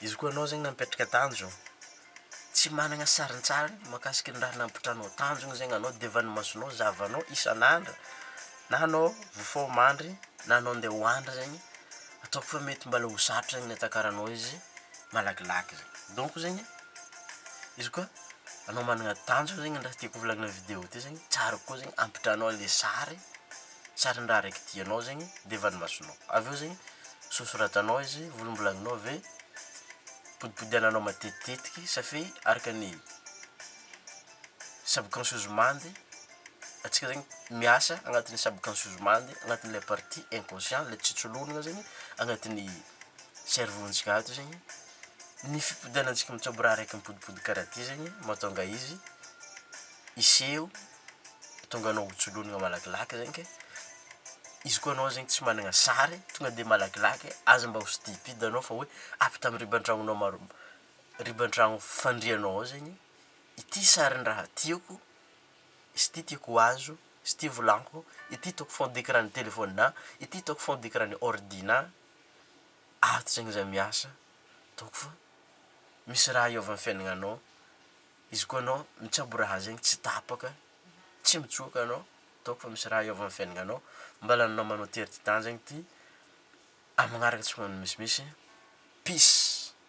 Izy koa anao zegny nametraka tanjogno, tsy magnana sarintsariny mahakasiky ny raha nampitranao tanjogno zegny anao de masonao zahavanao isan'andro, na anao vao fôha mandry na anao ande hoandry zegny, ataoko fa mety mbola ho sarotro zegny ny ahatakaranao izy malakilaky zegny, donc zegny izy koa anao magnana tanjogno zegny raha tiàko volagnina amy video ty zegny, tsara kokoa zegny ampitranao le sary, sarin'ny raha raiky tianao zegny devan'ny masonao, aveo zegny sorasoratanao izy, volambolaninao ave ampodimpodiananao matetitetiky safe araka ny subconscious mind, antsika zegny miasa agnatin'ny subconscious mind agnatinle partie inconscient le tsy tsolognona zegny agnatin'ny cerveauntsika ato zegny, ny fimpodianantsika mitsabo raha raiky mipodipody kara ty zegny mahatonga izy hiseho, mahatonga anao ho tsolognona malakilaky zegny ke izy koa anao zegny tsy magnana sary tonga de malakilaky aza mba ho stupide anao fa hoe avy tamy riban-tragnonao maro riban-tragno fandrianao ao zegny, ity sarin-draha tiako, izy ty tiako ho azo, izy ty volagniko, ity ataoko fond d'ecran-n'ny telefaoninahy, ity ataoko fond d'ecran-n'ny ordinahy, ato zegny zah miasa, ataoko fa misy raha hiova amy fiaignananao izy koa anao mitsabo raha zegny tsy tapaka, tsy mitsoaka anao, ataoko fa misy raha hiova amy fiaignananao, mbala ny namanao Terry Titan zegny ty, amy magnaraka tsy magnano misimisy, peace.